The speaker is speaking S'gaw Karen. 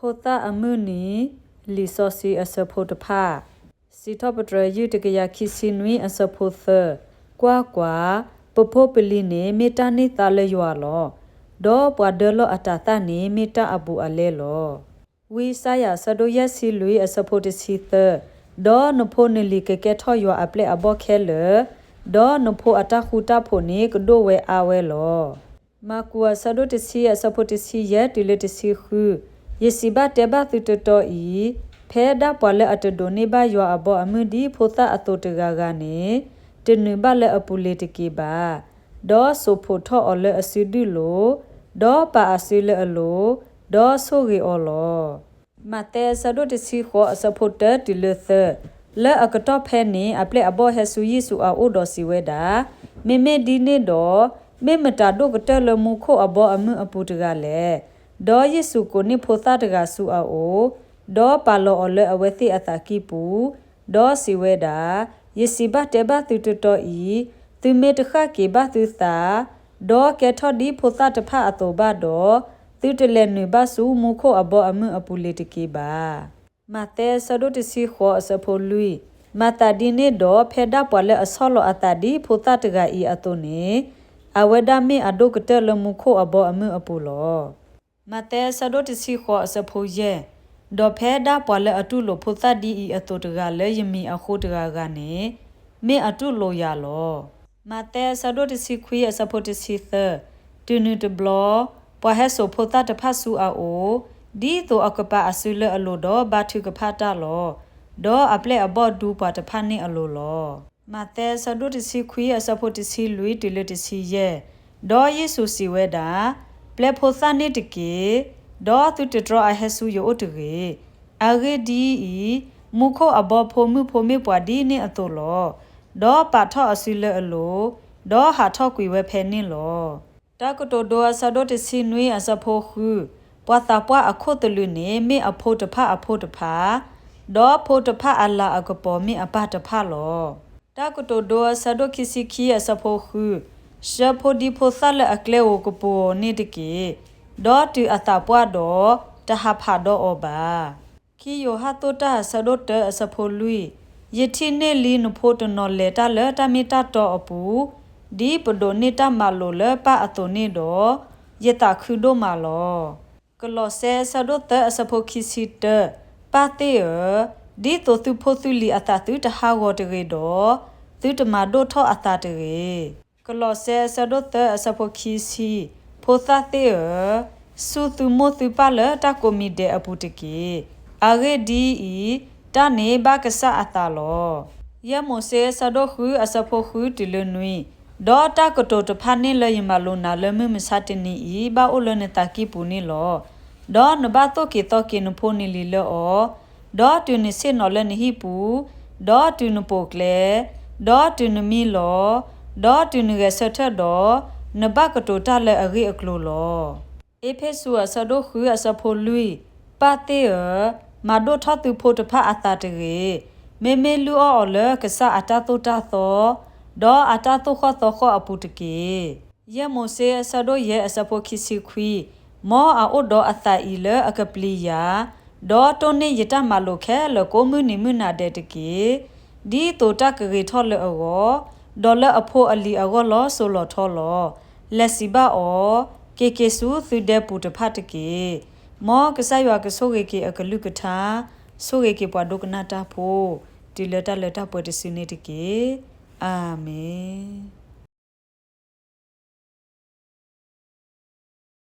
ဖိသၣ်အမုၢ်နံၤ, လံာ်စီဆှံအဆၢဖိတဖၣ်, စံးထီၣ်ပတြၢၤ ယုၢ်တကယၤခံဆံနွံ အဆၢဖိသၢ, ကွၢ်ကွၢ်, ပဖိပလံၤန့ၣ်မ့ၢ်တၢ်န့ၢ်သါလၢယွၤလီၤ. ဒီးပှၤဒၢလီၢ်အတၤသၣ်န့ၣ် မ့ၢ်တၢ်အဘူးအလဲလီၤ. ဝံယၡါယၤ အဆၢဒိၣ်ယဲၢ်ဆံလွံၢ် အဆၢဖိတဆံသၢ, ဒီးနဖိနလံၤကကဲထီၣ်ယွၤအပျဲၢ်အဘီၣ်ခဲလၢာ်, ဒီးနဖိအတၢ်ဃူတၢ်ဖိးန့ၣ် ကဒိၣ်ဝဲအါဝဲလီၤ. မၢ်ကူး အဆၢဒိၣ်တဆံ အဆၢဖိတဆံယဲၢ်တုၤလၢတဆံဃု, ယစံးဘၣ်တဲဘၣ်သုတတီအံၤ, ဖဲဒၣ်ပှၤလၢအတဒိးန့ၢ်ဘၣ်ယွၤအဘီအမုၢ်ဒ်ဖိသၣ်အသိးတဂၤဂၤန့ၣ်, တနုာ်ဘၣ်လၢအပူၤလ့ၤတက့ၤဘၣ်. ဒီးစိာ်ဖိးထီၣ်အီၤလၢအစုဒုၣ်လိၤ, ဒီးပာ်အစုလၢအလိၤ, ဒီးဆိၣ်ဂ့ၤအီၤလီၤ. မးသဲ အဆၢဒိၣ်တဆံဃိး အဆၢဖိတၢတုၤလၢသၢ, လၢအကတီၢ်ဖဲန့ၣ် အပျဲၢ်အဘီၣ်ဟဲဆူယ့ၣ်ၡူးအအိၣ်ဒီးစံးဝဲဒၣ်, မ့မ့ၢ်ဒ်န့ၣ်ဒီး, မ့ၢ်မတၤဒိၣ်ကတၢၢ်လၢမူခိၣ်အဘီအမုၢ်အပူၤတဂၤလဲၣ်. ဒီးယ့ၣ်ၡူးကိးန့ၢ်ဖိသၣ်တဂၤဆူအအိၣ်, ဒီးပာ်လီၤအီၤလၢအဝဲသ့ၣ်အသးကံၢ်ပူၤ, ဒီးစံးဝဲဒၣ်, ယစံးဘၣ်တဲဘၣ်သုတတီအံၤ, သုမ့ၢ်တဃၣ်က့ၤဘၣ်သုသး, ဒီးကဲထီၣ်ဒ်ဖိသၣ်တဖၣ်အသိးဘၣ်ဒီး, သုတလဲၤနုာ်ဘၣ်ဆူမူခိၣ်အဘီအမုၢ်အပူၤလ့ၤတက့ၤဘၣ်. မးသဲ အဆၢဒိၣ်တဆံဃိး အဆၢဖိလွံၢ်, မၤသးဒ်န့ၣ်ဒီး ဖဲဒၣ်ပှၤလၢအဆီၣ်လီၤအသးဒ်ဖိသၣ်တဂၤအံၤအသိးန့ၣ်, အဝဲဒၣ်မ့ၢ်အဒိၣ်ကတၢၢ်လၢမူခိၣ်အဘီအမုၢ်အပူၤလီၤ. မးသဲ အဆၢဒိၣ်တဆံဃိး အဆၢဖိယဲၢ်, ဒီးဖဲဒၣ်ပှၤလၢအတူၢ်လိာ်ဖိသၣ်ဒ်အံၤအသိးတဂၤလၢယမံၤအဃိတဂၤဂၤန့ၣ်, မ့ၢ်အတူၢ်လိာ်ယၤလီၤ. မးသဲ အဆၢဒိၣ်တဆံခွံ အဆၢဖိတဆံသၢ, တုၤနုၤတဘျီ, ပှၤဟဲစိာ်ဖိသၣ်တဖၣ်ဆူအအိၣ်, ဒ်သိးအကပာ်အစုလၢအလိၤဒီးဘါထုကဖၣ်တၢ်လီၤ. ဒီးအပျဲၢ်အဘီၣ်ဒူပှၤတဖၣ်န့ၣ်အလိၤလီၤ. မးသဲ အဆၢဒိၣ်တဆံခွံ အဆၢဖိတဆံလွံၢ်တုၤလၢတဆံယဲၢ်, ဒီးယ့ၣ်ၡူးစံးဝဲဒၣ်, ပျဲဖိသၣ်န့ၣ်တက့ၢ်, ဒီးသုတတြီအဟဲဆူယအိၣ်တဂ့ၤ. အဂ့ၢ်ဒ်အံၤ, မူခိၣ်အဘီဖိမုၣ်ဖိမ့ၢ်ပှၤဒ်န့ၣ်အသိးလီၤ. ဒီးပာ်ထီၣ်အစုလၢအလိၤ, ဒီးဟးထီၣ်ကွံာ်ဝဲဖဲန့ၣ်လီၤ. တၢ်ကတိၤဒိ အဆၢဒိၣ်တဆံနွံ အဆၢဖိဃု, ပှၤသးပှၢ်အခိၣ်သလုးန့ၣ် မ့ၢ်အဖိတဖၣ်အဖိတဖၣ်, ဒီးဖိတဖၣ်အလၤအကပီၤမ့ၢ်အပၢ်တဖၣ်လီၤ. တၢ်ကတိၤဒိ အဆၢဒိၣ်ခံဆံခံ အဆၢဖိဃု, ဆှၢဖိဒံဖိသၣ်လၢအကျဲဧိၤကပူၤဧိၤန့ၣ်တက့ၢ်. ဒီးတုၤအသးပှၢ်ဒီး, တဟးဖးဒီးအီၤဘၣ်. ခံယိၤဟၣ်သိၣ်တၢ် အဆၢဒိၣ်တၢ အဆၢဖိလွံၢ်, ယထံၣ်န့ၢ်လံနဖိတနီၤလဲၤတၢ်လၢတၢ်မ့ၢ်တၢ်တီအပူၤ, ဒ်ပဒိးန့ၢ်တၢ်မၤလိာ်လၢပၢ်အသိးန့ၣ်ဒီး, ယသးခုဒိၣ်မးလီၤ. ကလီးစဲ အဆၢဒိၣ်သၢ အဆၢဖိခံဆံတၢ, ပၢ်သ့ၣ်ဧၢ, ဒ်သိးသုဖိသုလံၤအသးသုတဟးဂီၤတဂ့ၤဒီး, သုတမၤဒိၣ်ထီၣ်အသးတဂ့ၤ. ကလီးစဲ အဆၢဒိၣ်သၢ အဆၢဖိခံဆံ, ဖိသၣ်သ့ၣ်ဧၢ, စူၢ်သုမိၢ်သုပၢ်လၢတၢ်ကိးမံၤဒဲးအပူၤတက့ၢ်. အဂ့ၢ်ဒ်အံၤ, တၢ်န့ၣ်ဘၣ်ကစၢ်အသးလီၤ. ယဲၢ်မိၤၡ့ အဆၢဒိၣ်ဃု အဆၢဖိဃုတုၤလၢနွံ, ဒီးတၢ်ကတိၤတဖၣ်န့ၣ်လၢယမၤလိာ်နၤလၢမုၢ်မဆါတနံၤအံၤ ဘၣ်အိၣ်လၢနသးကံၢ်ပူၤန့ၣ်လီၤ. ဒီးနဘၣ်သိၣ်က့ၤသီက့ၤနဖိနလံၤလၢအီၤ, ဒီးတုၤနဆ့ၣ်နီၤလၢနဟံၣ်ပူၤ, ဒီးတုၤနပိာ်ကျဲ, ဒီးတုၤနမံလီၤ, ဒီးတုၤနဂဲၤဆၢထၢၣ်ဒီး, နဘၣ်ကတိၤတၢ်လၢအဂ့ၢ်အကျိၤလီၤ. အ့းဖ့းစူး အဆၢဒိၣ်ဃု အဆၢဖိလွံၢ်, ပၢ်သ့ၣ်ဧၢ, မၤဒိၣ်ထီၣ်သုဖိတဖၣ်အသးတဂ့ၤ. မ့မ့ၢ်လုၢ်အီၣ်အီၤလၢကစၢ်အတၢ်သိၣ်တၢ်သီ, ဒီးအတၢ်သိၣ်ဃီၣ်သီဃီၣ်အပူၤတက့ၢ်. ယဲၢ်မိၤၡ့ အဆၢဒိၣ်ယဲၢ် အဆၢဖိခံဆံခွံ, မ်အအိၣ်ဒီးအသးအံၤလၢအကပျံၤယၤ, ဒီးတိၢ်န့ၢ်ယတၢ်မၤလိာ်ခဲလၢာ်ကိးမုၢ်နံၤမုၢ်နၤဒဲးတက့ၢ်. ဒ်သိးတၢ်ကဂ့ၤထီၣ်လၢအဂီၢ်, ဒီးလၢအဖိအလံၤအဂီၢ်လီၤစိၤလီၤထီလီၤ. လဲၤစံးဘၣ်အီၤ, က့ၤက့ၤဆူသုဒဲပူၤတဖၣ်တက့ၢ်. မ်ကစၢ်ယွၤကဆိၣ်ဂ့ၤက့ၤအကလုၢ်ကထါ, ဆိၣ်ဂ့ၤက့ၤပှၤဒိကနၣ်တၢ်ဖိ, တုၤလၢတၢ်လၢတၢ်ပှဲၤတစုန့ၣ်တက့ၢ်. အၤမ့ၣ်.